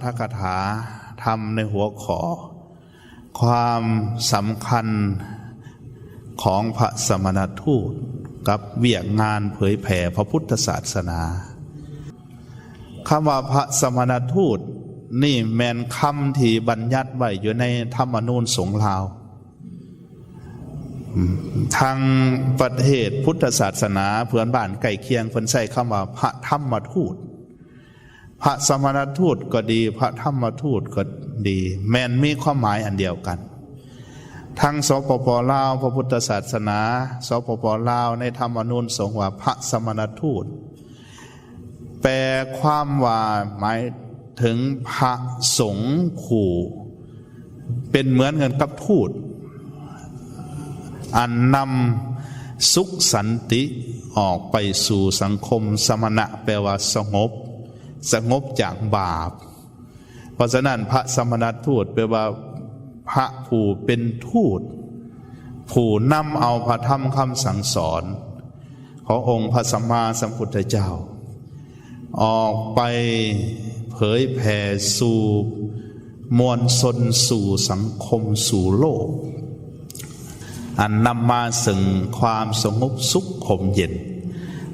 ຖະກະຖາທຳໃນຫົວຂໍ້ ຄວາມສຳຄັນຂອງພະສະມະນະທູດກັບວຽກງານເຜີຍແຜ່ພະພຸດທະສາສະໜາ. ຄຳວ່າພະສະມະນະທູດນີ້ແມ່ນຄຳທີ່ບັນຍັດໄວ້ຢູ່ໃນທຳມະນູນສົງລາວ. ທາງປະເທດພຸດທະສາສະໜາເພື່ອນບ້ານໃກ້ຄຽງ ເພິ່ນໃຊ້ຄຳວ່າພະທຳມະທູດ. ພະສະມະນະທູດກໍດີ ພະທຳມະທູດກໍດີ ແມ່ນມີຄວາມໝາຍອັນດຽວກັນ. ທັງ ສປປ ລາວ ພະພຸດທະສາສະໜາ ສປປ ລາວ ໃນທຳມະນູນສົງວ່າພະສະມະນະທູດ ແປຄວາມວ່າ ໝາຍເຖິງພະສົງຄູ່ ເປັນເໝືອນກັນກັບທູດ ອັນນຳສຸກສັນຕິອອກໄປສູ່ສັງຄົມ. ສະມະນະແປວ່າສະຫງົບ, ສະຫງົບຈາກບາບ. ເພາະສະນັ້ນ ພະສະມະນະທູດແປວ່າພະຜູ້ເປັນທູດ ຜູ້ນຳເອົາພະທຳຄຳສັ່ງສອນ ຂອງອົງພະສຳມາສຳພຸດທະເຈົ້າ ອອກໄປເຜີຍແຜ່ສູ່ມວນຊົນ, ສູ່ສັງຄົມ, ສູ່ໂລກ, ອັນນຳມາເຊິ່ງຄວາມສະຫງົບສຸກຂົມເຢັນ.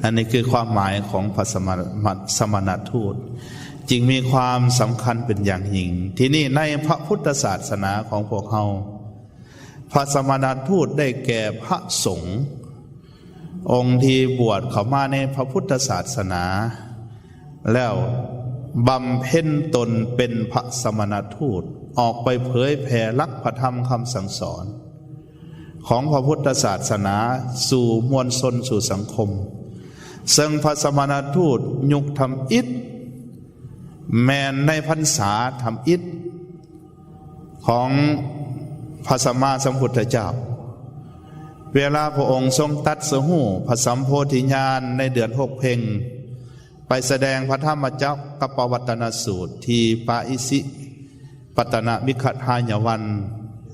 ອັນນີ້ຄືຄວາມໝາຍຂອງພະສະມະນະ, ສະມະນະທູດ ຈຶ່ງມີຄວາມສຳຄັນເປັນຢ່າງຍິ່ງ. ທີນີ້ໃນພະພຸດທະສາສະໜາຂອງພວກເຮົາ ພະສະມະນະທູດໄດ້ແກ່ພະສົງ ອົງທີ່ບວດເຂົ້າມາໃນພະພຸດທະສາສະໜາ ແລ້ວບຳເພັນຕົນເປັນພະສະມະນະທູດ ອອກໄປເຜີຍແຜ່ຫຼັກພະທຳຄຳສັ່ງສອນຂອງພະພຸດທະສາສະໜາສູ່ມວນຊົນ, ສູ່ສັງຄົມ. ເຊິ່ງພະສະມະນະທູດຍຸກທຳອິດ ແມ່ນໃນພັນສາທຳອິດ ຂອງພະສຳມາສຳພຸດທະເຈົ້າ ເວລາພະອົງຊົງຕັດສະຮູ້ພະສຳໂພທິຍານໃນເດືອນຫົກເພັງ ໄປສະແດງພະທຳມະຈັກກະປະວັດຕະນະສູດທີ່ປາອິຊິປັດຕະນະວິຄະທາຍະວັນ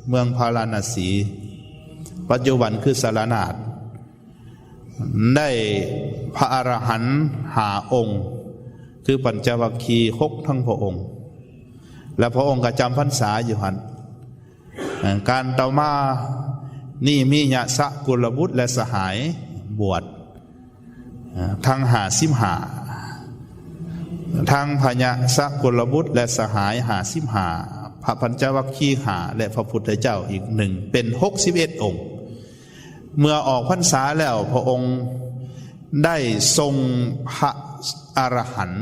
ເມືອງພາລານະສີ ປັດຈຸບັນຄືສາລະນາດ. ໄດ້ພະອະລະຫັນຫ້າອົງ ຄືປັນຈະວັກຄີຫົກທັງພະອົງ ແລະ ພະອົງກໍຈຳພັນສາຢູ່ຫັ້ນ. ການຕໍ່ມານີ້ມີຍະສະກຸນລະບຸດ ແລະ ສະຫາຍບວດ ທັງຫ້າສິບຫ້າ ທັງພະຍະສະກຸນລະບຸດ ແລະ ສະຫາຍຫ້າສິບຫ້າ ພະປັນຈະວັກຄີຫ້າ ແລະ ພະພຸດທະເຈົ້າອີກໜຶ່ງ ເປັນຫົກສິບເອັດອົງ. ເມື່ອອອກພັນສາແລ້ວ ພະອົງໄດ້ສົ່ງພະອະລະຫັນ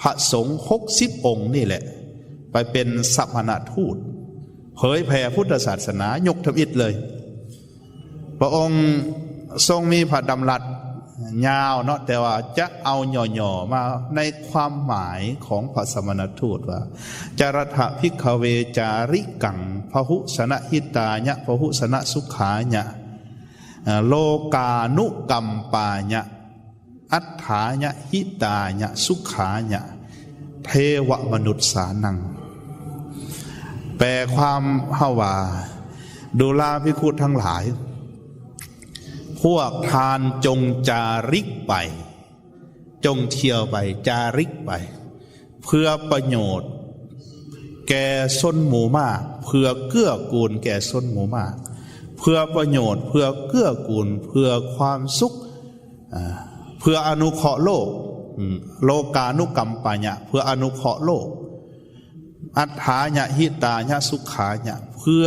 ພະສົງຫົກສິບອົງນີ້ແຫຼະ ໄປເປັນສະມະນະທູດ ເຜີຍແຜ່ພຸດທະສາສະໜາ ຍຸກທຳອິດເລີຍ. ພະອົງຊົງມີພະດຳລັດຍາວເນາະ ແຕ່ວ່າຈະເອົາຫຍໍ້ໆມາໃນຄວາມໝາຍຂອງພະສະມະນະທູດວ່າ ຈະລັດຖະພິກຂະເວ ຈາລິກັງ ພະຫຸສະນະຫິຕາຍະ ພະຫຸສະນະສຸຂາຍະ ໂລການຸກຳປາຍະ ອັດຖາຍະ ຫິຕາຍະ ສຸຂາຍະ ເທວະມະນຸດສານັງ. ແປຄວາມເຮົາວ່າ ດູລາພິກຂຸທັງຫຼາຍ ພວກທ່ານຈົ່ງຈາລິກໄປ, ຈົ່ງທ່ຽວໄປ, ຈາລິກໄປ ເພື່ອປະໂຫຍດແກ່ຊົນໝູ່ມາກ, ເພື່ອເກື້ອກູນແກ່ຊົນໝູ່ມາກ, ເພື່ອປະໂຫຍດ, ເພື່ອເກື້ອກູນ, ເພື່ອຄວາມສຸກ, ເພື່ອອະນຸເຄາະໂລກ, ໂລການຸກຳປາຍະ, ເພື່ອອະນຸເຄາະໂລກ, ອັດຖາຍະ ຫິຕາຍະ ສຸຂາຍະ, ເພື່ອ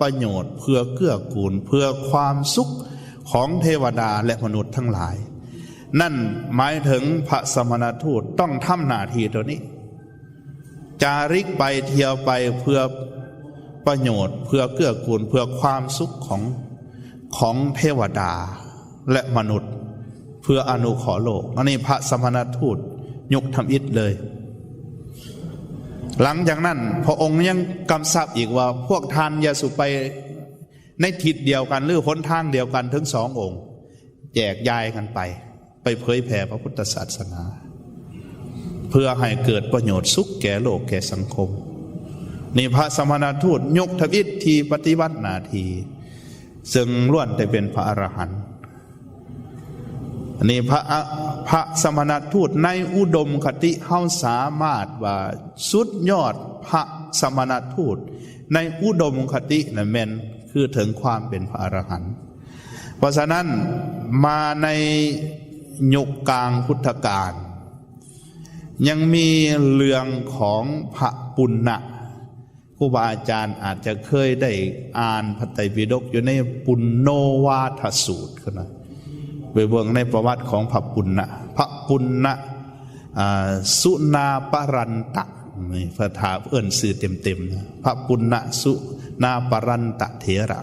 ປະໂຫຍດ, ເພື່ອເກື້ອກູນ, ເພື່ອຄວາມສຸກຂອງເທວະດາ ແລະ ມະນຸດທັງຫຼາຍ. ນັ້ນໝາຍເຖິງພະສະມະນະທູດຕ້ອງທຳໜ້າທີ່ໂຕນີ້ ຈາລິກໄປທ່ຽວໄປເພື່ອປະໂຫຍດ, ເພື່ອເກື້ອກູນ, ເພື່ອຄວາມສຸກຂອງ, ຂອງເທວະດາ ແລະ ມະນຸດ, ເພື່ອອະນຸເຄາະໂລກ. ອັນນີ້ພະສະມະນະທູດຍຸກທຳອິດເລີຍ. ຫຼັງຈາກນັ້ນ ພະອົງຍັງກຳຊັບອີກວ່າ ພວກທ່ານຢ່າສູ່ໄປໃນທິດດຽວກັນ ຫຼື ຫົນທາງດຽວກັນເຖິງສອງອົງ, ແຈກຢາຍກັນໄປ. ໄປເຜີຍແຜ່ພະພຸດທະສາສະໜາ ເພື່ອໃຫ້ເກີດປະໂຫຍດສຸກແກ່ໂລກແກ່ສັງຄົມ. ນີ້ພະສະມະນະທູດຍຸກທຳອິດທີ່ປະຕິບັດໜ້າທີ່ ເຊິ່ງລ້ວນແຕ່ເປັນພະອະລະຫັນ. ອັນນີ້ພະ ພະສະມະນະທູດໃນອຸດົມຄະຕິ ເຮົາສາມາດວ່າສຸດຍອດພະສະມະນະທູດໃນອຸດົມຄະຕິນັ້ນແມ່ນຄືເຖິງຄວາມເປັນພະອະລະຫັນ. ເພາະສະນັ້ນ ມາໃນຍຸກກາງພຸດທະການ ຍັງມີເລື່ອງຂອງພະປຸນນະ. ຄູບາອາຈານອາດຈະເຄີຍໄດ້ອ່ານພະໄຕປິດົກຢູ່ໃນປຸນໂນວາທະສູດ ຄືນະ ໄປເບິ່ງໃນປະຫວັດຂອງພະປຸນນະ ພະປຸນນະ ອາ ສຸນາປະລັນຕະ ນີ້ພະຖາເອີ້ນຊື່ເຕັມໆ ພະປຸນນະ ສຸນາປະລັນຕະເຖລະ.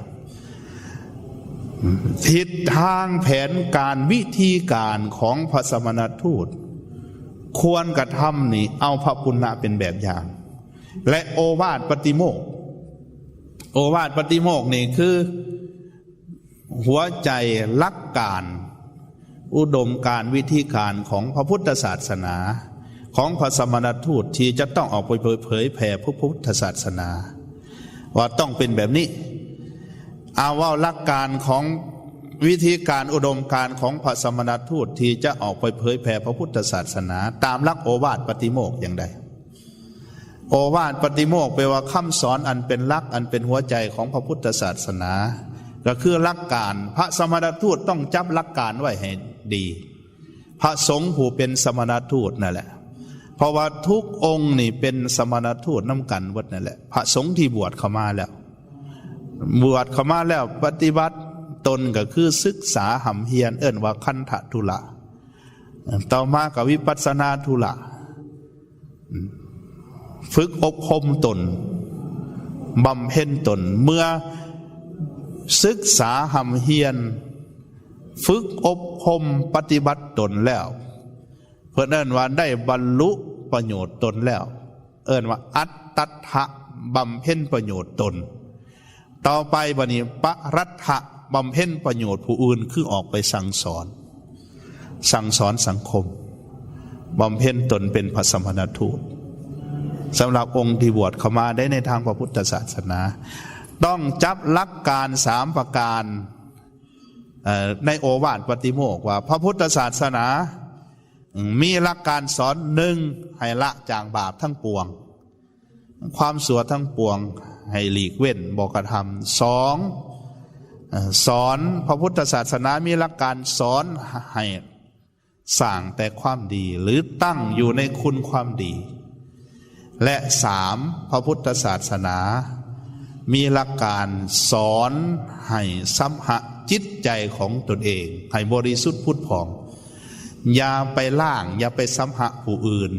ທິດທາງແຜນການ ວິທີການຂອງພະສະມະນະທູດຄວນກະທຳນີ້ ເອົາພະປຸນນະເປັນແບບຢ່າງ ແລະ ໂອວາດປະຕິໂມກ ໂອວາດປະຕິໂມກນີ້ຄືຫົວໃຈ ຫຼັກການ ອຸດົມການ ວິທີການຂອງພະພຸດທະສາສະໜາ ຂອງພະສະມະນະທູດທີ່ຈະຕ້ອງອອກໄປເຜີຍແຜ່ພະພຸດທະສາສະໜາ ວ່າຕ້ອງເປັນແບບນີ້. ເອົາເວົ້າຫຼັກການຂອງວິທີການ ອຸດົມການຂອງພະສະມະນະທູດທີ່ຈະອອກໄປເຜີຍແຜ່ພະພຸດທະສາສະໜາ ຕາມຫຼັກໂອວາດປະຕິໂມກຢ່າງໃດ? ໂອວາດປະຕິໂມກແປວ່າຄຳສອນອັນເປັນຫຼັກ ອັນເປັນຫົວໃຈຂອງພະພຸດທະສາສະໜາ ກໍຄືຫຼັກການ. ພະສະມະນະທູດຕ້ອງຈັບຫຼັກການໄວ້ໃຫ້ດີ ພະສົງຜູ້ເປັນສະມະນະທູດນັ້ນແຫຼະ ເພາະວ່າທຸກອົງນີ້ເປັນສະມະນະທູດນຳກັນໝົດນັ້ນແຫຼະ. ພະສົງທີ່ບວດເຂົ້າມາແລ້ວ ບວດເຂົ້າມາແລ້ວປະຕິບັດຕົນກໍຄືສຶກສາຮ່ຳຮຽນ ເອີ້ນວ່າຄັນທະທຸລະ ຕໍ່ມາກໍວິປັດສະນາທຸລະ ຝຶກອົບຮົມຕົນ ບຳເພັນຕົນ. ເມື່ອສຶກສາຮ່ຳຮຽນ ຝຶກອົບຮົມປະຕິບັດຕົນແລ້ວ ເພິ່ນເອີ້ນວ່າໄດ້ບັນລຸປະໂຫຍດຕົນແລ້ວ ເອີ້ນວ່າອັດຕັດຖະ ບຳເພັນປະໂຫຍດຕົນ. ຕໍ່ໄປບາດນີ້ ປະລັດຖະ ບຳເພັນປະໂຫຍດຜູ້ອື່ນ ຄືອອກໄປສັ່ງສອນ ສັ່ງສອນສັງຄົມ ບຳເພັນຕົນເປັນພະສະມະນະທູດ. ສຳລັບອົງທີ່ບວດເຂົ້າມາໄດ້ໃນທາງພະພຸດທະສາສະໜາ ຕ້ອງຈັບຫຼັກການສາມປະການ ເອີ ໃນໂອວາດປະຕິໂມກວ່າ ພະພຸດທະສາສະໜາມີຫຼັກການສອນ ໜຶ່ງ ໃຫ້ລະຈາກບາບທັງປວງ ຄວາມຊົ່ວທັງປວງໃຫ້ຫຼີກເວັ້ນບໍ່ກະທຳ. ສອງ ເອີ ສອນ ພະພຸດທະສາສະໜາມີຫຼັກການສອນໃຫ້ສ້າງແຕ່ຄວາມດີ ຫຼື ຕັ້ງຢູ່ໃນຄຸນຄວາມດີ. ແລະ ສາມ ພະພຸດທະສາສະໜາມີຫຼັກການສອນໃຫ້ຊຳຮະຈິດໃຈຂອງຕົນເອງໃຫ້ບໍລິສຸດຜຸດຜ່ອງ. ຢ່າໄປລ້າງ ຢ່າໄປຊຳຮະຜູ້ອື່ນ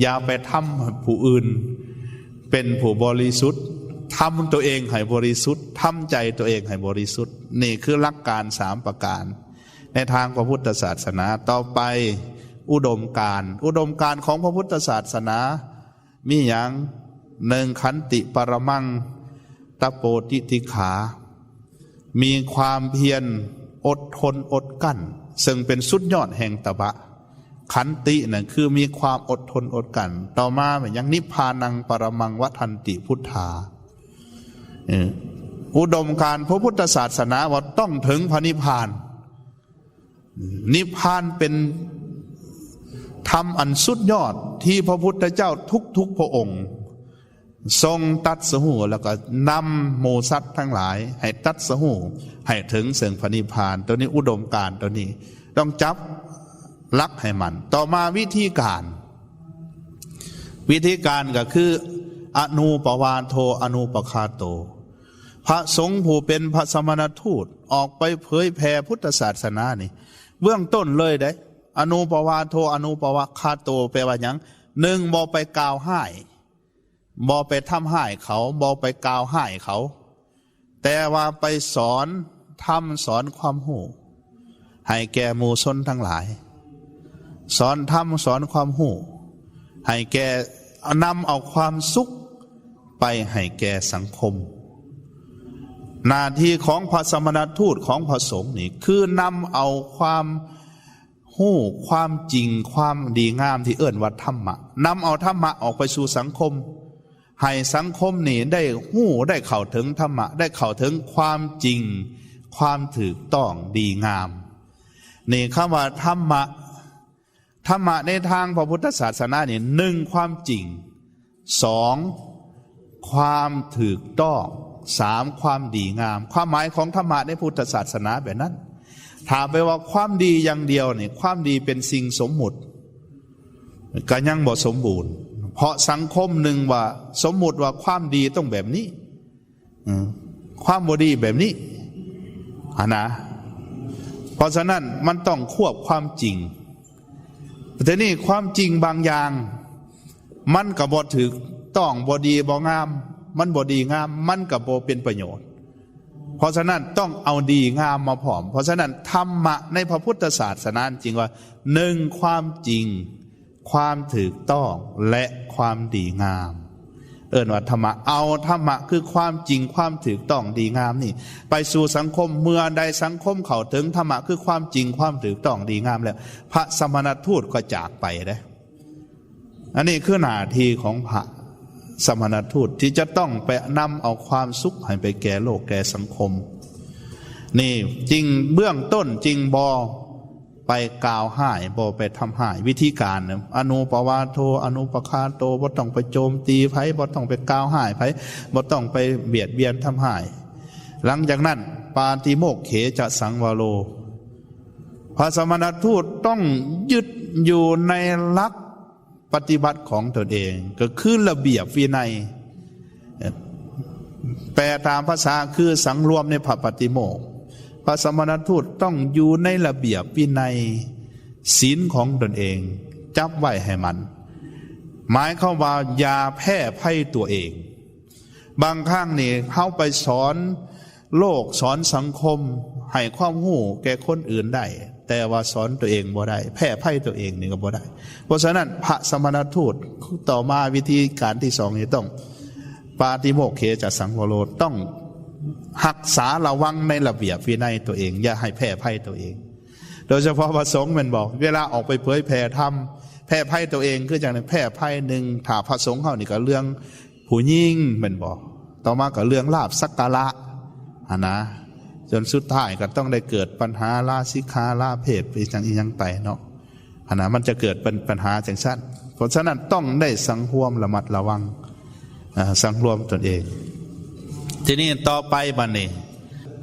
ຢ່າໄປທຳໃຫ້ຜູ້ອື່ນເປັນຜູ້ບໍລິສຸດ, ທຳຕົວເອງໃຫ້ບໍລິສຸດ, ທຳໃຈຕົວເອງໃຫ້ບໍລິສຸດ. ນີ້ຄືຫຼັກການສາມປະການໃນທາງພະພຸດທະສາສະໜາ. ຕໍ່ໄປ ອຸດົມການ, ອຸດົມການຂອງພະພຸດທະສາສະໜາມີຫຍັງ? ໜຶ່ງ ຂັນຕິປະລະມັງ ຕະໂປຕິຕິຂາ ມີຄວາມພຽນ ອົດທົນອົດກັ້ນ ເຊິ່ງເປັນສຸດຍອດແຫ່ງຕະບະ. ຂັນຕິນັ້ນຄືມີຄວາມອົດທົນອົດກັ້ນ. ຕໍ່ມາແມ່ນຫຍັງ? ນິບພານັງປະລະມັງ ວັດທັນຕິ ພຸດທາ. ເອີ ອຸດົມການພະພຸດທະສາສະໜາວ່າຕ້ອງເຖິງພະນິບພານ. ນິບພານເປັນທຳອັນສຸດຍອດທີ່ພະພຸດທະເຈົ້າທຸກໆພະອົງ ຊົງຕັດສະຮູ້ ແລ້ວກໍນຳໝູ່ສັດທັງຫຼາຍໃຫ້ຕັດສະຮູ້ ໃຫ້ເຖິງເຊິ່ງພະນິບພານ. ໂຕນີ້ອຸດົມການໂຕນີ້ຕ້ອງຈັບຫຼັກໃຫ້ໝັ້ນ. ຕໍ່ມາວິທີການ, ວິທີການກໍຄື ອະນູປະວາໂທ ອະນູປະຄາໂຕ. ພະສົງຜູ້ເປັນພະສະມະນະທູດອອກໄປເຜີຍແຜ່ພຸດທະສາສະໜານີ້ ເບື້ອງຕົ້ນເລີຍເດ້ ອະນູປະວາໂທ ອະນູປະຄາໂຕ ແປວ່າຫຍັງ? ໜຶ່ງ ບໍ່ໄປກ່າວຮ້າຍ ບໍ່ໄປທຳຮ້າຍເຂົາ ບໍ່ໄປກ່າວຮ້າຍເຂົາ ແຕ່ວ່າໄປສອນທຳ ສອນຄວາມຮູ້ໃຫ້ແກ່ໝູ່ຊົນທັງຫຼາຍ, ສອນທຳ ສອນຄວາມຮູ້ໃຫ້ແກ່ ນຳເອົາຄວາມສຸກໄປໃຫ້ແກ່ສັງຄົມ. ໜ້າທີ່ຂອງພະສະມະນະທູດ ຂອງພະສົງນີ້ ຄືນຳເອົາຄວາມ ຮູ້ຄວາມຈິງ ຄວາມດີງາມທີ່ເອີ້ນວ່າທຳມະ, ນຳເອົາທຳມະອອກໄປສູ່ສັງຄົມ ໃຫ້ສັງຄົມນີ້ໄດ້ຮູ້ ໄດ້ເຂົ້າເຖິງທຳມະ ໄດ້ເຂົ້າເຖິງຄວາມຈິງ ຄວາມຖືກຕ້ອງດີງາມ. ນີ້ ຄຳວ່າທຳມະ ທຳມະໃນທາງພະພຸດທະສາສະໜານີ້ ໜຶ່ງ ຄວາມຈິງ, ສອງ ຄວາມຖືກຕ້ອງ, ສາມ ຄວາມດີງາມ. ຄວາມໝາຍຂອງທຳມະໃນພຸດທະສາສະໜາແບບນັ້ນ. ຖ້າໄປວ່າຄວາມດີຢ່າງດຽວນີ້ ຄວາມດີເປັນສິ່ງສົມມຸດ ກໍຍັງບໍ່ສົມບູນ, ເພາະສັງຄົມໜຶ່ງວ່າ ສົມມຸດວ່າຄວາມດີຕ້ອງແບບນີ້ ອືມ ຄວາມບໍ່ດີແບບນີ້ຫັ້ນນະ. ເພາະສະນັ້ນມັນຕ້ອງຄວບຄວາມຈິງ. ແຕ່ນີ້ຄວາມຈິງບາງຢ່າງ ມັນກໍບໍ່ຖືກຕ້ອງ, ບໍ່ດີ, ບໍ່ງາມ, ມັນບໍ່ດີງາມ, ມັນກໍບໍ່ເປັນປະໂຫຍດ. ເພາະສະນັ້ນຕ້ອງເອົາດີງາມມາພ້ອມ. ເພາະສະນັ້ນທຳມະໃນພະພຸດທະສາສະໜາຈຶ່ງວ່າ ໜຶ່ງ ຄວາມຈິງ, ຄວາມຖືກຕ້ອງ ແລະ ຄວາມດີງາມ. ເອີ້ນວ່າທຳມະ, ເອົາທຳມະຄືຄວາມຈິງ, ຄວາມຖືກຕ້ອງ, ດີງາມນີ້ໄປສູ່ສັງຄົມ. ເມື່ອໃດສັງຄົມເຂົ້າເຖິງທຳມະຄືຄວາມຈິງ, ຄວາມຖືກຕ້ອງ, ດີງາມແລ້ວ, ພະສະມະນະທູດກໍຈາກໄປເດ້. ອັນນີ້ຄືໜ້າທີ່ຂອງພະສະມະນະທູດ ທີ່ຈະຕ້ອງໄປນຳເອົາຄວາມສຸກໃຫ້ໄປແກ່ໂລກແກ່ສັງຄົມ. ນີ້ຈຶ່ງເບື້ອງຕົ້ນຈຶ່ງບໍ່ໄປກ່າວຮ້າຍ, ບໍ່ໄປທຳຮ້າຍ. ວິທີການ ອະນຸປະວາໂທ ອະນຸປະຄາໂຕ, ບໍ່ຕ້ອງໄປໂຈມຕີໃຜ, ບໍ່ຕ້ອງໄປກ່າວຮ້າຍໃຜ, ບໍ່ຕ້ອງໄປບຽດບຽນທຳຮ້າຍ. ຫຼັງຈາກນັ້ນ ປາຕິໂມກເຂຈະສັງວະໂລ, ພະສະມະນະທູດຕ້ອງຍຶດຢູ່ໃນຫຼັກ ປະຕິບັດຂອງຕົນເອງ ກໍຄືລະບຽບວິໄນ. ແປຕາມພາສາຄືສັງລວມໃນພະປະຕິໂມກ. ພະສະມະນະທູດຕ້ອງຢູ່ໃນລະບຽບວິໄນ ສິນຂອງຕົນເອງ, ຈັບໄວ້ໃຫ້ໝັ້ນ. ໝາຍຄວາມວ່າຢ່າແພ້ໄພຕົວເອງ. ບາງຄັ້ງນີ້ເຮົາໄປສອນໂລກ, ສອນສັງຄົມ, ໃຫ້ຄວາມຮູ້ແກ່ຄົນອື່ນໄດ້, ແຕ່ວ່າສອນຕົວເອງບໍ່ໄດ້, ແພ້ໄພຕົວເອງນີ້ກໍບໍ່ໄດ້. ເພາະສະນັ້ນ ພະສະມະນະທູດຕໍ່ມາ ວິທີການທີສອງນີ້ ຕ້ອງປາຕິໂມກເຂຈະສັງວະໂລ, ຕ້ອງຮັກສາລະວັງໃນລະບຽບວິໄນຕົວເອງ, ຢ່າໃຫ້ແພ້ໄພຕົວເອງ. ໂດຍສະເພາະພະສົງແມ່ນບໍ່? ເວລາອອກໄປເຜີຍແຜ່ທຳ, ແພ້ໄພຕົວເອງ ຄືຈັ່ງແພ້ໄພ ໜຶ່ງ ຖ້າພະສົງເຮົານີ້ກໍເລື່ອງ ຜູ້ຍິງແມ່ນບໍ່? ຕໍ່ມາກໍເລື່ອງລາບສັກກາລະຫັ້ນນະ, ຈົນສຸດທ້າຍກໍຕ້ອງໄດ້ເກີດບັນຫາລາສິກຂາລາເພດ ອີ່ຫຍັງ ອີ່ຫຍັງໄປເນາະ, ຫັ້ນນະ, ມັນຈະເກີດເປັນບັນຫາຈັ່ງຊັ້ນ. ເພາະສະນັ້ນຕ້ອງໄດ້ສັງຮວມລະມັດລະວັງ, ອາ, ສັງຮວມຕົນເອງ. ທີນີ້ຕໍ່ໄປບັດນີ້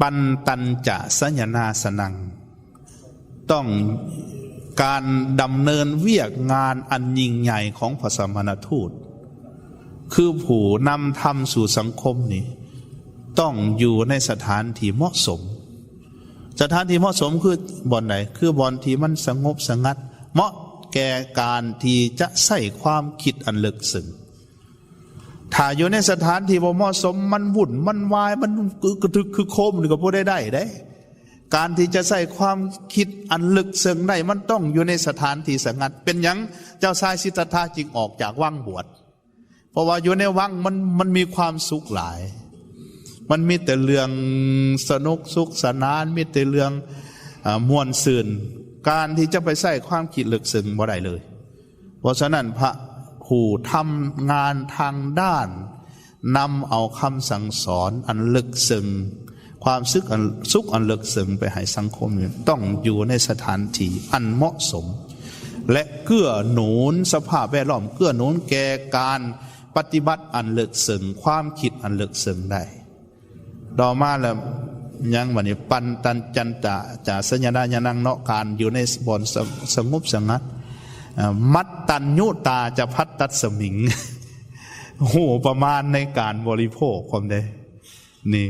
ປັນຕັນຈະສະຍະນາສະນັງ ຕ້ອງການດຳເນີນວຽກງານອັນຍິ່ງໃຫຍ່ຂອງພະສະມະນະທູດ ຄືຜູ້ນຳທຳສູ່ສັງຄົມນີ້ ຕ້ອງຢູ່ໃນສະຖານທີ່ເໝາະສົມ. ສະຖານທີ່ເໝາະສົມຄືບ່ອນໃດ? ຄືບ່ອນທີ່ມັນສະຫງົບສະຫງັດ, ເໝາະແກ່ການທີ່ຈະໃຊ້ຄວາມຄິດອັນເລິກເຊິ່ງ. ຖ້າຢູ່ໃນສະຖານທີ່ບໍ່ເໝາະສົມ, ມັນວຸ່ນ, ມັນວາຍ, ມັນກະທຶກຄຶກໂຄມ, ນີ້ກໍບໍ່ໄດ້ໄດ້ເດ້. ການທີ່ຈະໃຊ້ຄວາມຄິດອັນເລິກເຊິ່ງໄດ້ ມັນຕ້ອງຢູ່ໃນສະຖານທີ່ສະຫງັດ. ເປັນຫຍັງເຈົ້າຊາຍສິດທັດຖະຈຶ່ງອອກຈາກວັງບວດ? ເພາະວ່າຢູ່ໃນວັງມັນ, ມັນມີຄວາມສຸກຫຼາຍ, ມັນມີແຕ່ເລື່ອງສະໜຸກສຸກສະໜານ, ມີແຕ່ເລື່ອງ, ອາ, ມ່ວນຊື່ນ. ການທີ່ຈະໄປໃຊ້ຄວາມຄິດເລິກເຊິ່ງບໍ່ໄດ້ເລີຍ. ເພາະສະນັ້ນ ພະຜູ້ທຳງານທາງດ້ານນຳເອົາຄຳສັ່ງສອນອັນເລິກເຊິ່ງ, ຄວາມສຸກອັນ, ສຸກອັນເລິກເຊິ່ງໄປໃຫ້ສັງຄົມນີ້ ຕ້ອງຢູ່ໃນສະຖານທີ່ອັນເໝາະສົມ ແລະ ເກື້ອໜູນສະພາບແວດລ້ອມ, ເກື້ອໜູນແກ່ການປະຕິບັດອັນເລິກເຊິ່ງ, ຄວາມຄິດອັນເລິກເຊິ່ງໄດ້. ຕໍ່ມາແລ້ວຫຍັງບັດນີ້? ປັນຕັນຈັນຕະຈາສະຍະນາຍານັງເນາະ, ການຢູ່ໃນບ່ອນສະ, ສະຫງົບສະຫງັດ. ອາ, ມັດຕັນຍຸຕາຈະພັດຕັດສະມິງ, ຮູ້ປະມານໃນການບໍລິໂພກພ້ອມເດ້. ນີ້,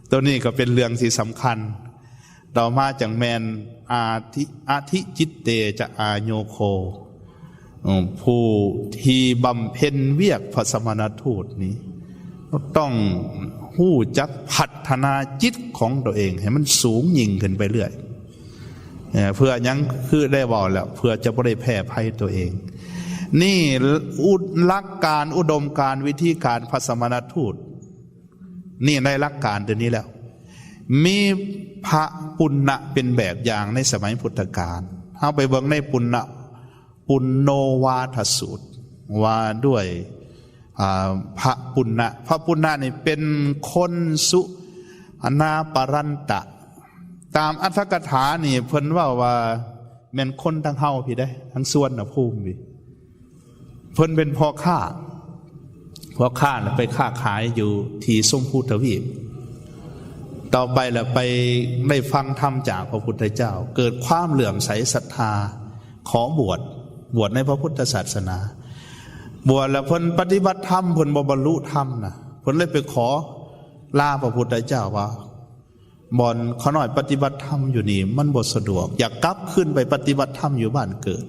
ໂຕນີ້ກໍເປັນເລື່ອງທີ່ສຳຄັນ. ຕໍ່ມາຈັ່ງແມ່ນ ອາທິ, ອະທິຈິດເຕຈະອາໂຍໂຄ, ເອີ່ມ, ຜູ້ທີ່ບຳເພັນວຽກພະສະມະນະທູດນີ້ ຕ້ອງຮູ້ຈັກພັດທະນາຈິດຂອງຕົວເອງໃຫ້ມັນສູງຍິ່ງຂຶ້ນໄປເລື້ອຍ, ເອີ່, ເພື່ອຫຍັງ? ຄືໄດ້ເວົ້າແລ້ວ, ເພື່ອຈະບໍ່ໄດ້ແພ້ໄພຕົວເອງ. ນີ້ ອຸ, ຫຼັກການ, ອຸດົມການ, ວິທີການພະສະມະນະທູດ. ນີ້ໃນຫຼັກການຕົວນີ້ແລ້ວ ມີພະປຸນນະເປັນແບບຢ່າງໃນສະໄໝພຸດທະການ. ເຮົາໄປເບິ່ງໃນປຸນນະ, ປຸນໂນວາທະສູດ ວ່າດ້ວຍ, ອາ, ພະປຸນນະ. ພະປຸນນະນີ້ເປັນຄົນສຸນາປະຣັນຕະ, ຕາມອັດຖະກະຖານີ້ ເພິ່ນເວົ້າວ່າແມ່ນຄົນທາງເຮົາພີ້ເດ້ ທາງສຸວັນນະພູມພີ້. ເພິ່ນເປັນພໍ່ຄ້າ ພໍ່ຄ້ານະ ໄປຄ້າຂາຍຢູ່ທີ່ຊົມພູທະວີບ. ຕໍ່ໄປລະໄປໄດ້ຟັງທຳຈາກພະພຸດທະເຈົ້າ ເກີດຄວາມເຫຼື້ອມໃສສັດທາ ຂໍບວດ ບວດໃນພະພຸດທະສາສະໜາ. ບວດລະເພິ່ນປະຕິບັດທຳ ເພິ່ນບໍ່ບັນລຸທຳນະ ເພິ່ນເລີຍໄປຂໍລາພະພຸດທະເຈົ້າວ່າ ບ່ອນຂ້ານ້ອຍປະຕິບັດທຳຢູ່ນີ້ມັນບໍ່ສະດວກ ຢາກກັບຄືນໄປປະຕິບັດທຳຢູ່ບ້ານເກີດ.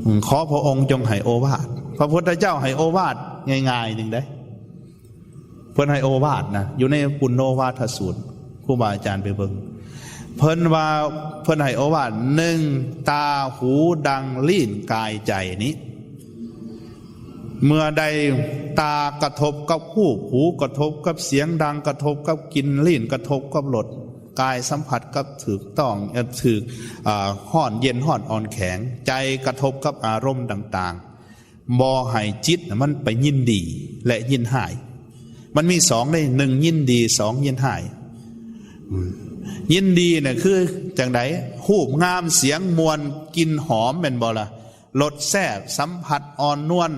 ອືມ ຂໍພະອົງຈົ່ງໃຫ້ໂອວາດ. ພະພຸດທະເຈົ້າໃຫ້ໂອວາດງ່າຍໆໜຶ່ງເດ້. ເພິ່ນໃຫ້ໂອວາດນະ ຢູ່ໃນປຸນໂນວາທະສູດ ຄູບາອາຈານໄປເບິ່ງ ເພິ່ນວ່າ ເພິ່ນໃຫ້ໂອວາດ ໜຶ່ງ ຕາ ຫູ ດັງ ລີ້ນ ກາຍ ໃຈນີ້ ເມື່ອໃດຕາກະທົບກັບຮູບ ຫູກະທົບກັບສຽງ ດັງກະທົບກັບກິ່ນ ລີ້ນກະທົບກັບລົດ ກາຍສຳຜັດກັບຖືກຕ້ອງ ເອີ ຖືກ ເອີ ຮ້ອນເຢັນ ຮ້ອນອ່ອນແຂງ ໃຈກະທົບກັບອາລົມຕ່າງໆ ບໍ່ໃຫ້ຈິດນະມັນໄປຍິນດີ ແລະ ຍິນຮ້າຍ. ມັນມີສອງເດ້ ໜຶ່ງຍິນດີ ສອງຍິນຮ້າຍ. ອືມ ຍິນດີນະຄືຈັ່ງໃດ? ຮູບງາມ ສຽງມ່ວນ ກິ່ນຫອມ ແມ່ນບໍ່ລະ? ລົດແຊບ ສຳຜັດອ່ອນນວນ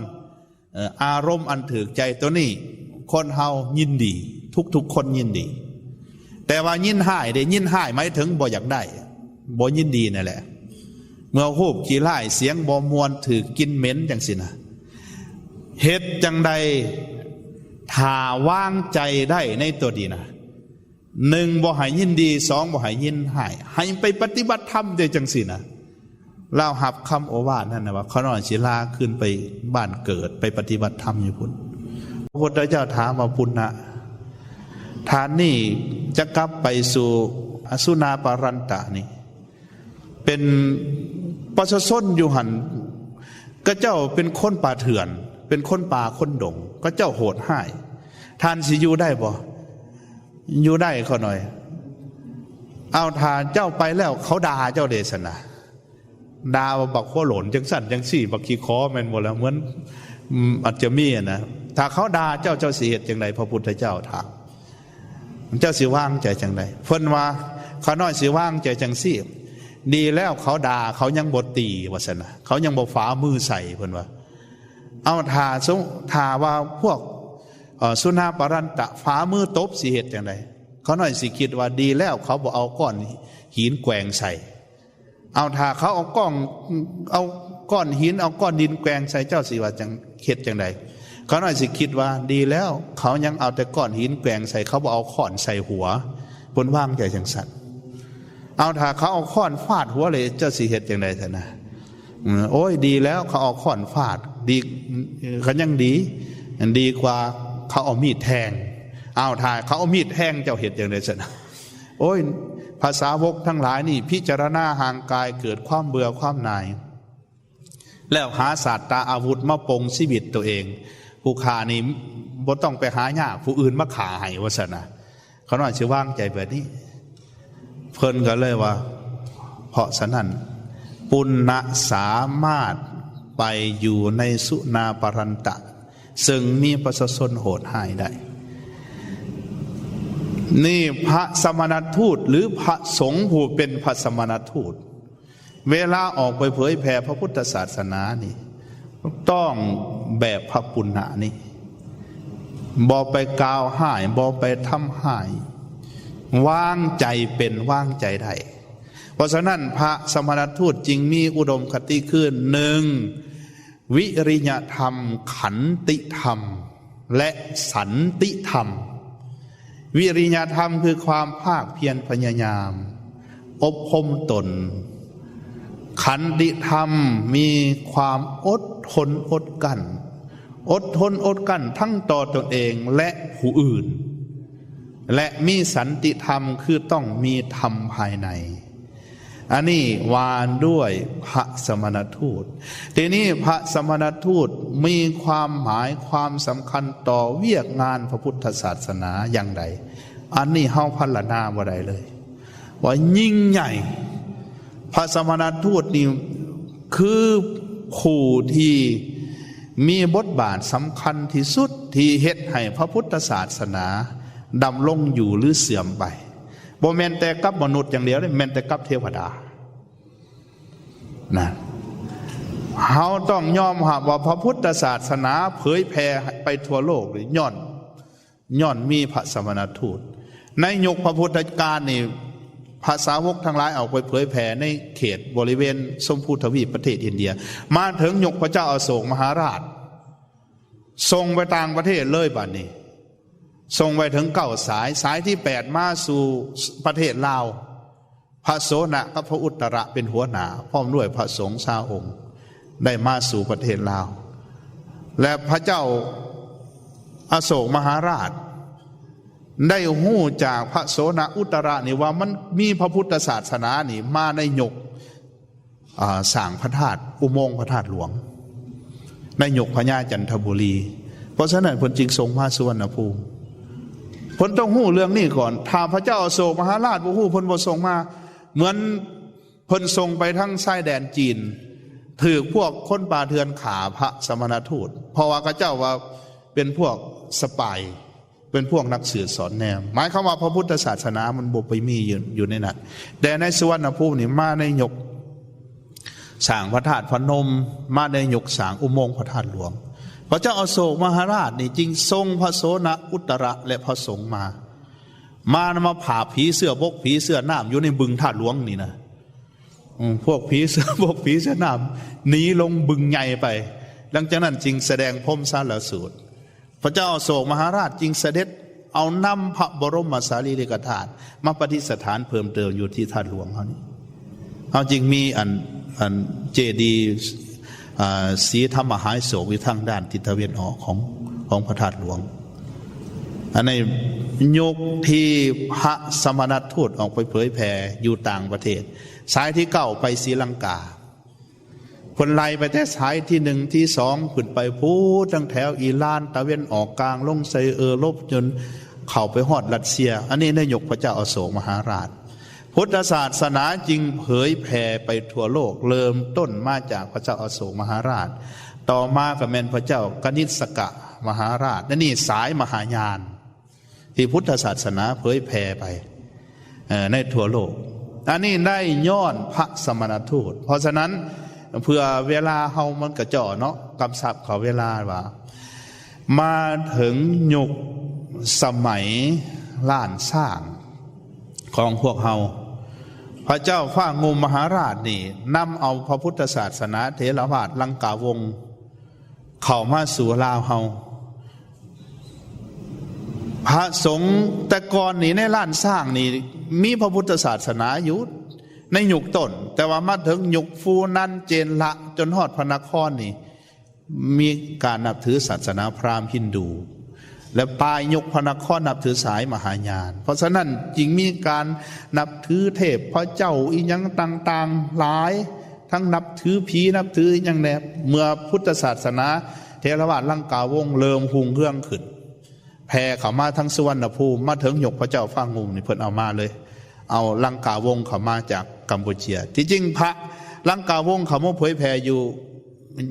ເອີ ອາລົມອັນຖືກໃຈ ໂຕນີ້ຄົນເຮົາຍິນດີ ທຸກໆຄົນຍິນດີ. ແຕ່ວ່າຍິນຮ້າຍເດ້ ຍິນຮ້າຍໝາຍເຖິງບໍ່ຢາກໄດ້ ບໍ່ຍິນດີນັ້ນແຫຼະ. ເມື່ອຮູບຂີ້ຮ້າຍ ສຽງບໍ່ມ່ວນ ຖືກກິ່ນເໝັນຈັ່ງຊີ້ນະ ເຮັດຈັ່ງໃດຖ້າວາງໃຈໄດ້ໃນໂຕນີ້ນະ? ໜຶ່ງ ບໍ່ໃຫ້ຍິນດີ ສອງ ບໍ່ໃຫ້ຍິນຮ້າຍ ໃຫ້ໄປປະຕິບັດທຳແຕ່ຈັ່ງຊີ້ນະ. ລາວຮັບຄຳໂອວາດນັ້ນນະວ່າ ຂ້ານ້ອຍຊິລາຄືນໄປບ້ານເກີດ ໄປປະຕິບັດທຳຢູ່ພຸ້ນ. ພະພຸດທະເຈົ້າຖາມວ່າ ປຸນນະ ທ່ານນີ້ຈະກັບໄປສູ່ອະສຸນາປະຣັນຕະນີ້ ເປັນປະຊາຊົນຢູ່ຫັ້ນ ເຂົາເຈົ້າເປັນຄົນປ່າເຖື່ອນ ເປັນຄົນປ່າຄົນດົງ ເຂົາເຈົ້າໂຫດຮ້າຍ ທ່ານຊິຢູ່ໄດ້ບໍ່? ຢູ່ໄດ້ຂ້ານ້ອຍ. ເອົາ ຖ້າເຈົ້າໄປແລ້ວເຂົາດ່າເຈົ້າເດຊັ້ນນະ ດ່າວ່າບັກຫົວໂຫຼນຈັ່ງຊັ້ນຈັ່ງຊີ້ ບັກຂີ້ຂໍແມ່ນບໍ່ລະ? ເໝືອນ ອືມ ອາດຈະມີຫັ້ນນະ. ຖ້າເຂົາດ່າເຈົ້າ ເຈົ້າຊິເຮັດຈັ່ງໃດ? ພະພຸດທະເຈົ້າຖາມ ເຈົ້າຊິວາງໃຈຈັ່ງໃດ? ເພິ່ນວ່າ ຂ້ານ້ອຍຊິວາງໃຈຈັ່ງຊີ້ ດີແລ້ວເຂົາດ່າ ເຂົາຍັງບໍ່ຕີວ່າຊັ້ນນະ ເຂົາຍັງບໍ່ຝາມືໃສ່ ເພິ່ນວ່າ. ເອົາ ຖ້າສົມ ຖ້າວ່າພວກ ເອີ ສຸນາປະຣັນຕະຝາມືຕົບ ຊິເຮັດຈັ່ງໃດ? ຂ້ານ້ອຍຊິຄິດວ່າ ດີແລ້ວເຂົາບໍ່ເອົາກ້ອນຫີນແກວ່ງໃສ່. ເອົາ ຖ້າເຂົາເອົາກ້ອນ ເອົາກ້ອນຫີນ ເອົາກ້ອນດິນແກວ່ງໃສ່ ເຈົ້າຊິວ່າຈັ່ງ ເຮັດຈັ່ງໃດ? ຂ້ານ້ອຍຊິຄິດວ່າ ດີແລ້ວເຂົາຍັງເອົາແຕ່ກ້ອນຫີນແກວ່ງໃສ່ ເຂົາບໍ່ເອົາຄ້ອນໃສ່ຫົວ. ເພິ່ນວາງໃຈຈັ່ງຊັ້ນ. ເອົາ ຖ້າເຂົາເອົາຄ້ອນຟາດຫົວເລີຍ ເຈົ້າຊິເຮັດຈັ່ງໃດຊັ້ນນະ? ເອີ ໂອ້ຍ ດີແລ້ວເຂົາເອົາຄ້ອນຟາດ ດີ ກໍຍັງດີ ດີກວ່າເຂົາເອົາມີດແທງ. ເອົາ ຖ້າເຂົາເອົາມີດແທງ ເຈົ້າເຮັດຈັ່ງໃດຊັ້ນ? ໂອ້ຍ ພະສາວົກທັງຫຼາຍນີ້ ພິຈາລະນາຮ່າງກາຍ ເກີດຄວາມເບື່ອຄວາມໜ່າຍ ແລ້ວຫາສາດຕາອາວຸດມາປົງຊີວິດໂຕເອງ. ຜູ້ຂ້ານີ້ບໍ່ຕ້ອງໄປຫາຍາກ ຜູ້ອື່ນມາຂ້າໃຫ້ ວ່າຊັ້ນນະ. ຂ້ານ້ອຍຊິວາງໃຈແບບນີ້. ເພິ່ນກໍເລີຍວ່າ ເພາະສະນັ້ນ ປຸນນະສາມາດໄປຢູ່ໃນສຸນາປະຣັນຕະ ເຊິ່ງມີປະຊາຊົນໂຫດຮ້າຍໄດ້. ນີ້ພະສະມະນະທູດ ຫຼື ພະສົງຜູ້ເປັນພະສະມະນະທູດ ເວລາອອກໄປເຜີຍແຜ່ພະພຸດທະສາສະໜານີ້ ຕ້ອງແບບພະປຸນນະນີ້ ບໍ່ໄປກ່າວຮ້າຍ ບໍ່ໄປທຳຮ້າຍ ວາງໃຈເປັນ ວາງໃຈໄດ້. ເພາະສະນັ້ນ ພະສະມະນະທູດຈຶ່ງມີອຸດົມຄະຕິຄື ໜຶ່ງ ວິລິຍະທຳ, ຂັນຕິທຳ ແລະ ສັນຕິທຳ. ວິລິຍະທຳຄືຄວາມພາກພຽນພະຍາຍາມ ອົບຮົມຕົນ. ຂັນຕິທຳມີຄວາມອົດທົນອົດກັ້ນ, ອົດທົນອົດກັ້ນທັງຕໍ່ຕົນເອງ ແລະ ຜູ້ອື່ນ. ແລະ ມີສັນຕິທຳ ຄືຕ້ອງມີທຳພາຍໃນ. ອັນນີ້ວ່າດ້ວຍພະສະມະນະທູດ. ທີນີ້ພະສະມະນະທູດມີຄວາມໝາຍຄວາມສຳຄັນຕໍ່ວຽກງານພະພຸດທະສາສະໜາຢ່າງໃດ? ອັນນີ້ເຮົາພັນລະນາບໍ່ໄດ້ເລີຍ ວ່າຍິ່ງໃຫຍ່. ພະສະມະນະທູດນີ້ຄືຜູ້ທີ່ມີບົດບາດສຳຄັນທີ່ສຸດ ທີ່ເຮັດໃຫ້ພະພຸດທະສາສະໜາດຳລົງຢູ່ ຫຼື ເສື່ອມໄປ. ບໍ່ແມ່ນແຕ່ກັບມະນຸດຢ່າງດຽວເດ້ ແມ່ນແຕ່ກັບເທວະດານະ. ເຮົາຕ້ອງຍອມຮັບວ່າພະພຸດທະສາສະໜາເຜີຍແຜ່ໄປທົ່ວໂລກນີ້ ຍ້ອນ ຍ້ອນມີພະສະມະນະທູດ. ໃນຍຸກພະພຸດທະການນີ້ ພະສາວົກທັງຫຼາຍອອກໄປເຜີຍແຜ່ໃນເຂດບໍລິເວນຊົມພູທະວີບ ປະເທດອິນເດຍ. ມາເຖິງຍຸກພະເຈົ້າອະໂສກມະຫາລາດ ສົ່ງໄປຕ່າງປະເທດເລີຍບາດນີ້ ສົ່ງໄປເຖິງເກົ້າສາຍ, ສາຍທີແປດມາສູ່ປະເທດລາວ, ພະໂສນະກັບພະອຸດຕະລະເປັນຫົວໜ້າ ພ້ອມດ້ວຍພະສົງຊາອົງ ໄດ້ມາສູ່ປະເທດລາວ. ແລະ ພະເຈົ້າອະໂສກມະຫາລາດໄດ້ຮູ້ຈາກພະໂສນະອຸດຕະລະນີ້ວ່າ ມັນມີພະພຸດທະສາສະໜານີ້ມາໃນຍຸກ ອ່າ ສ້າງພະທາດ ອຸໂມງພະທາດຫຼວງ ໃນຍຸກພະຍາຈັນທະບູລີ. ເພາະສະນັ້ນເພິ່ນຈຶ່ງສົ່ງມາສຸວັນນະພູມ. ເພິ່ນຕ້ອງຮູ້ເລື່ອງນີ້ກ່ອນ. ຖ້າພະເຈົ້າອະໂສກມະຫາລາດບໍ່ຮູ້ ເພິ່ນບໍ່ສົ່ງມາ. ເໝືອນເພິ່ນສົ່ງໄປທາງຊາຍແດນຈີນ ຖືກພວກຄົນປ່າເຖື່ອນຂ້າພະສະມະນະທູດ ເພາະວ່າເຂົາເຈົ້າວ່າເປັນພວກສະປາຍ ເປັນພວກນັກສືບສອດແນມ. ໝາຍຄວາມວ່າພະພຸດທະສາສະໜາມັນບໍ່ໄປມີຢູ່ ຢູ່ໃນນັ້ນ. ແຕ່ໃນສຸວັນນະພູມນີ້ມາໃນຍຸກສ້າງພະທາດພະນົມ, ມາໃນຍຸກສ້າງອຸໂມງພະທາດຫຼວງ. ພະເຈົ້າອະໂສກມະຫາລາດນີ້ຈຶ່ງສົ່ງພະໂສນະອຸດຕະລະ ແລະ ພະສົງມາ, ມານຳ ມາຜາບຜີເສື້ອບົກ ຜີເສື້ອນ້ຳຢູ່ໃນບຶງທາດຫຼວງນີ້ນະ. ອືມ ພວກຜີເສື້ອບົກ ຜີເສື້ອນ້ຳໜີລົງບຶງໃຫຍ່ໄປ. ຫຼັງຈາກນັ້ນຈຶ່ງສະແດງພົມສາລະສູດ. ພະເຈົ້າອະໂສກມະຫາລາດຈຶ່ງສະເດັດເອົານຳພະບໍລົມມະສາລີລິກະທາດມາປະດິດສະຖານເພີ່ມເຕີມຢູ່ທີ່ທາດຫຼວງເຮົານີ້. ເຮົາຈຶ່ງມີອັນ ອັນເຈດີ ອ່າ ສີທຳມະຫາຍໂສກຢູ່ທາງດ້ານທິດຕາເວັນອອກຂອງ ຂອງພະທາດຫຼວງ. ອັນໃນຍຸກທີ່ພະສະມະນະທູດອອກໄປເຜີຍແຜ່ຢູ່ຕ່າງປະເທດ, ສາຍທີເກົ້າໄປສີລັງກາ. ເພິ່ນໄລ່ໄປແຕ່ສາຍທີໜຶ່ງ ທີສອງ ຂຶ້ນໄປພຸ້ນ ທັງແຖວອີຣານ ຕາເວັນອອກກາງ ລົງໃສ່ເອີຣົບ ຈົນເຂົ້າໄປຮອດຣັດເຊຍ. ອັນນີ້ໃນຍຸກພະເຈົ້າອະໂສກມະຫາລາດ ພຸດທະສາສະໜາຈຶ່ງເຜີຍແຜ່ໄປທົ່ວໂລກ, ເລີ່ມຕົ້ນມາຈາກພະເຈົ້າອະໂສກມະຫາລາດ, ຕໍ່ມາກໍແມ່ນພະເຈົ້າກະນິດສະກະມະຫາລາດ. ອັນນີ້ສາຍມະຫາຍານ ທີ່ພຸດທະສາສະໜາເຜີຍແຜ່ໄປ ເອີ ໃນທົ່ວໂລກ. ອັນນີ້ໄດ້ຍ້ອນພະສະມະນະທູດ. ເພາະສະນັ້ນ ເພື່ອເວລາເຮົາມັນກະເຈາະເນາະ, ກຳຊັບເຂົ້າເວລາວ່າ ມາເຖິງຍຸກສະໄໝລ້ານຊ້າງຂອງພວກເຮົາ, ພະເຈົ້າຟ້າງຸ່ມມະຫາລາດນີ້ນຳເອົາພະພຸດທະສາສະໜາເຖລະວາດລັງກາວົງ ເຂົ້າມາສູ່ລາວເຮົາ. ພະສົງແຕ່ກ່ອນນີ້ໃນລ້ານຊ້າງນີ້ມີພະພຸດທະສາສະໜາຢູ່ໃນຍຸກຕົ້ນ, ແຕ່ວ່າມາເຖິງຍຸກຟູນັນ ເຈນລະ ຈົນຮອດພະນະຄອນນີ້ ມີການນັບຖືສາສະໜາພຣາມ ຮິນດູ ແລະ ປາຍຍຸກພະນະຄອນນັບຖືສາຍມະຫາຍານ. ເພາະສະນັ້ນຈຶ່ງມີການນັບຖືເທບພະເຈົ້າອີ່ຫຍັງຕ່າງໆຫຼາຍ, ທັງນັບຖືຜີ ນັບຖືອີ່ຫຍັງແດ່. ເມື່ອພຸດທະສາສະໜາເຖລະວາດລັງກາວົງເລີ່ມຮຸ່ງເຮືອງຂຶ້ນ ແຜ່ເຂົ້າມາທາງສຸວັນນະພູມ, ມາເຖິງຍຸກພະເຈົ້າຟ້າງຸ່ມນີ້ ເພິ່ນເອົາມາເລີຍ, ເອົາລັງກາວົງເຂົ້າມາຈາກກຳປູເຈຍ. ທີ່ຈິງພະລັງກາວົງເຂົ້າມາເຜີຍແຜ່ຢູ່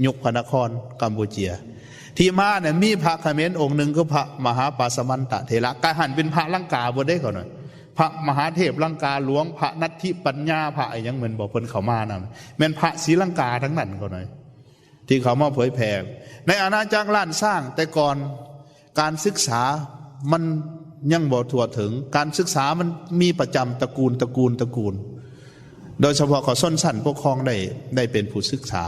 ຍຸກພະນະຄອນກຳປູເຈຍ. ທີ່ມານັ້ນມີພະຂະເໝນອົງໜຶ່ງ ຄືພະມະຫາປາສະມັນຕະເຖລະ, ກະຫັ້ນເປັນພະລັງກາເບິດເດ້ເຂົານັ້ນ. ພະມະຫາເທບລັງກາຫຼວງ, ພະນັດທິປັນຍາ, ພະອີ່ຫຍັງແມ່ນບໍ່ ເພິ່ນເຂົ້າມານັ້ນ ແມ່ນພະສີລັງກາທັງນັ້ນເຂົານັ້ນ ທີ່ເຂົ້າມາເຜີຍແຜ່. ໃນອານາຈັກລ້ານຊ້າງແຕ່ກ່ອນ ການສຶກສາມັນຍັງບໍ່ທົ່ວເຖິງ, ການສຶກສາມັນມີປະຈຳຕະກູນ, ຕະກູນ, ຕະກູນ. ໂດຍສະເພາະກໍຊົນຊັ້ນປົກຄອງໄດ້, ໄດ້ເປັນຜູ້ສຶກສາ.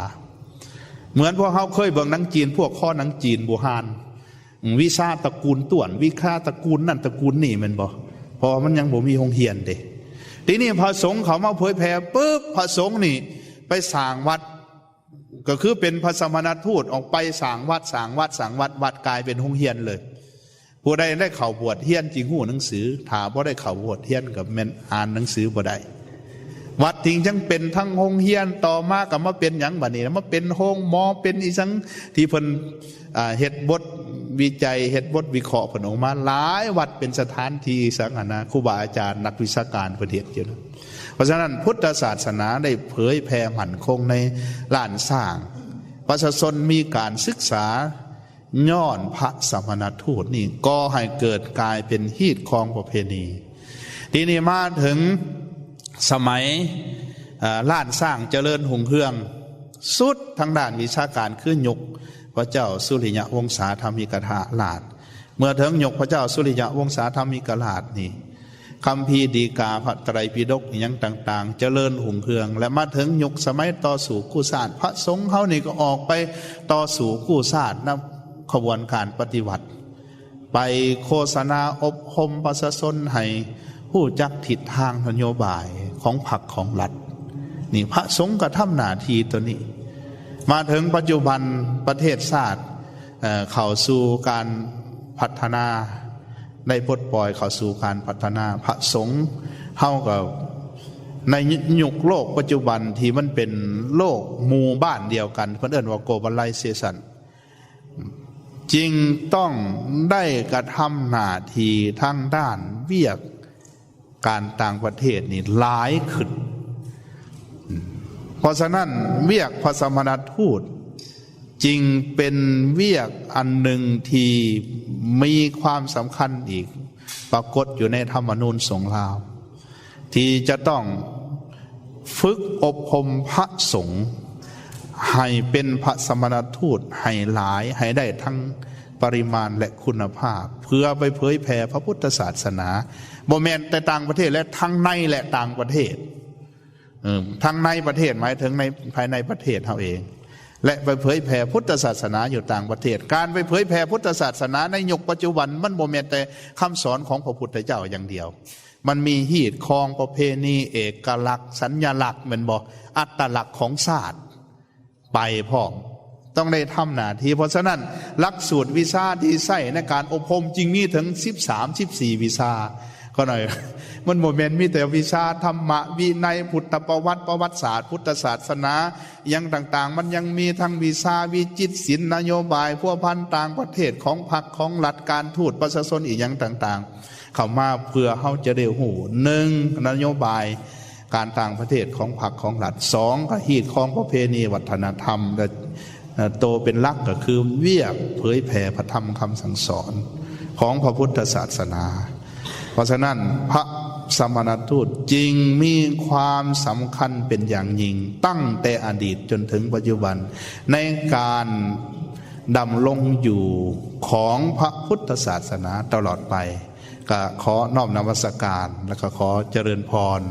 ເໝືອນພວກເຮົາເຄີຍເບິ່ງໜັງຈີນ, ພວກຄໍໜັງຈີນບູຮານ, ວິຊາຕະກູນຕ້ວນ, ວິຊາຕະກູນນັ້ນຕະກູນນີ້, ແມ່ນບໍ່? ເພາະວ່າມັນຍັງບໍ່ມີໂຮງຮຽນເດ້. ທີນີ້ພະສົງເຂົ້າມາເຜີຍແຜ່ປຶບ, ພະສົງນີ້ໄປສ້າງວັດ, ກໍຄືເປັນພະສະມະນະທູດອອກໄປສ້າງວັດ, ສ້າງວັດ, ສ້າງວັດ, ວັດກາຍເປັນໂຮງຮຽນເລີຍ. ຜູ້ໃດໄດ້ເຂົ້າບວດຮຽນຈຶ່ງຮູ້ໜັງສື, ຖ້າບໍ່ໄດ້ເຂົ້າບວດຮຽນກໍແມ່ນອ່ານໜັງສືບໍ່ໄດ້. ວັດທີ່ຍັງເປັນທັງໂຮງຮຽນ, ຕໍ່ມາກໍມາເປັນຫຍັງບາດນີ້, ມາເປັນໂຮງໝໍ, ເປັນອີ່ຫຍັງທີ່ເພິ່ນ ອ່າ ເຮັດບົດວິໄຈ, ເຮັດບົດວິເຄາະເພິ່ນອອກມາຫຼາຍວັດ, ເປັນສະຖານທີ່ສັງຄະນາ, ຄູບາອາຈານ, ນັກວິຊາການເພິ່ນເຮັດຢູ່ນະ. ເພາະສະນັ້ນ ພຸດທະສາສະໜາໄດ້ເຜີຍແຜ່ໝັ້ນຄົງໃນລ້ານຊ້າງ, ປະຊາຊົນມີການສຶກສາ, ຍ້ອນພະສະມະນະທູດນີ້ກໍ່ໃຫ້ເກີດກາຍເປັນຮີດຄອງປະເພນີ. ທີນີ້ມາເຖິງສະໄໝ ເອີ່ ລ້ານຊ້າງຈະເລີນຮຸ່ງເຮືອງສຸດທາງດ້ານວິຊາການ ຄືຍຸກພະເຈົ້າສຸລິຍະວົງສາທຳມິກະລາດ. ເມື່ອເຖິງຍຸກພະເຈົ້າສຸລິຍະວົງສາທຳມິກະລາດນີ້ ຄຳພີດີກາ ພະໄຕຣປິດົກ ອີ່ຫຍັງຕ່າງໆ ຈະເລີນຮຸ່ງເຮືອງ ແລະ ມາເຖິງຍຸກສະໄໝຕໍ່ສູ້ກູ້ຊາດ ພະສົງເຮົານີ້ກໍອອກໄປຕໍ່ສູ້ກູ້ຊາດນຳຂະບວນການປະຕິວັດ ໄປໂຄສະນາອົບຮົມປະຊາຊົນໃຫ້ຮູ້ຈັກທິດທາງນະໂຍບາຍຂອງພັກຂອງລັດ. ນີ້ພະສົງກໍທຳໜ້າທີ່ຕົວນີ້. ມາເຖິງປັດຈຸບັນປະເທດຊາດ ເອີ່ ເຂົ້າສູ່ການພັດທະນາ ໄດ້ປົດປ່ອຍເຂົ້າສູ່ການພັດທະນາ. ພະສົງເຮົາກໍໃນຍຸກໂລກປັດຈຸບັນທີ່ມັນເປັນໂລກໝູ່ບ້ານດຽວກັນ ເພິ່ນເອີ້ນວ່າ globalization ຈຶ່ງຕ້ອງໄດ້ກະທຳໜ້າທີ່ທາງດ້ານວຽກການຕ່າງປະເທດນີ້ຫຼາຍຂຶ້ນ. ເພາະສະນັ້ນ ວຽກພະສະມະນະທູດຈຶ່ງເປັນວຽກອັນໜຶ່ງທີ່ມີຄວາມສຳຄັນອີກ ປາກົດຢູ່ໃນທຳມະນູນສົງລາວ ທີ່ຈະຕ້ອງຝຶກອົບຮົມພະສົງໃຫ້ເປັນພະສະມະນະທູດໃຫ້ຫຼາຍ ໃຫ້ໄດ້ທັງປະລິມານ ແລະ ຄຸນນະພາບ ເພື່ອໄປເຜີຍແຜ່ພະພຸດທະສາສະໜາ ບໍ່ແມ່ນແຕ່ຕ່າງປະເທດ ແລະ ທັງໃນ ແລະ ຕ່າງປະເທດ. ເອີ່ມ ທັງໃນປະເທດ ໝາຍເຖິງໃນ ພາຍໃນປະເທດເຮົາເອງ ແລະ ໄປເຜີຍແຜ່ພຸດທະສາສະໜາຢູ່ຕ່າງປະເທດ. ການໄປເຜີຍແຜ່ພຸດທະສາສະໜາໃນຍຸກປັດຈຸບັນ ມັນບໍ່ແມ່ນແຕ່ຄຳສອນຂອງພະພຸດທະເຈົ້າຢ່າງດຽວ. ມັນມີຮີດຄອງປະເພນີ ເອກະລັກ ສັນຍະລັກ ແມ່ນບໍ່? ອັດຕະລັກຂອງຊາດ ໄປພ້ອມ ຕ້ອງໄດ້ທຳໜ້າທີ່. ເພາະສະນັ້ນ ຫຼັກສູດວິຊາທີ່ໃຊ້ໃນການອົບຮົມຈຶ່ງມີເຖິງສິບສາມ ສິບສີ່ວິຊາ. ກໍໜ້ອຍ ມັນບໍ່ແມ່ນມີແຕ່ວິຊາທຳມະວິໄນ ພຸດທະປະຫວັດ ປະຫວັດສາດ ພຸດທະສາສະໜາ ອີ່ຫຍັງຕ່າງໆ. ມັນຍັງມີທັງວິຊາວິຈິດສິນ ນະໂຍບາຍພົວພັນຕ່າງປະເທດຂອງພັກຂອງລັດ ການທູດ ປະຊາຊົນ ອີ່ຫຍັງຕ່າງໆ ເຂົ້າມາ ເພື່ອເຮົາຈະໄດ້ຮູ້ ໜຶ່ງ ນະໂຍບາຍການຕ່າງປະເທດຂອງພັກຂອງລັດ, ສອງ ກໍຮີດຄອງປະເພນີວັດທະນະທຳ ແລະ ເອີ່ ໂຕເປັນຫຼັກກໍຄືວຽກເຜີຍແຜ່ພະທຳຄຳສັ່ງສອນຂອງພະພຸດທະສາສະໜາ. ເພາະສະນັ້ນ ພະສະມະນະທູດຈຶ່ງມີຄວາມສຳຄັນເປັນຢ່າງຍິ່ງ ຕັ້ງແຕ່ອະດີດຈົນເຖິງປັດຈຸບັນ ໃນການດຳລົງຢູ່ຂອງພະພຸດທະສາສະໜາຕະຫຼອດໄປ. ກໍຂໍນ້ອມນະມັດສະການ ແລະ ກໍຂໍຈະເລີນພອນ.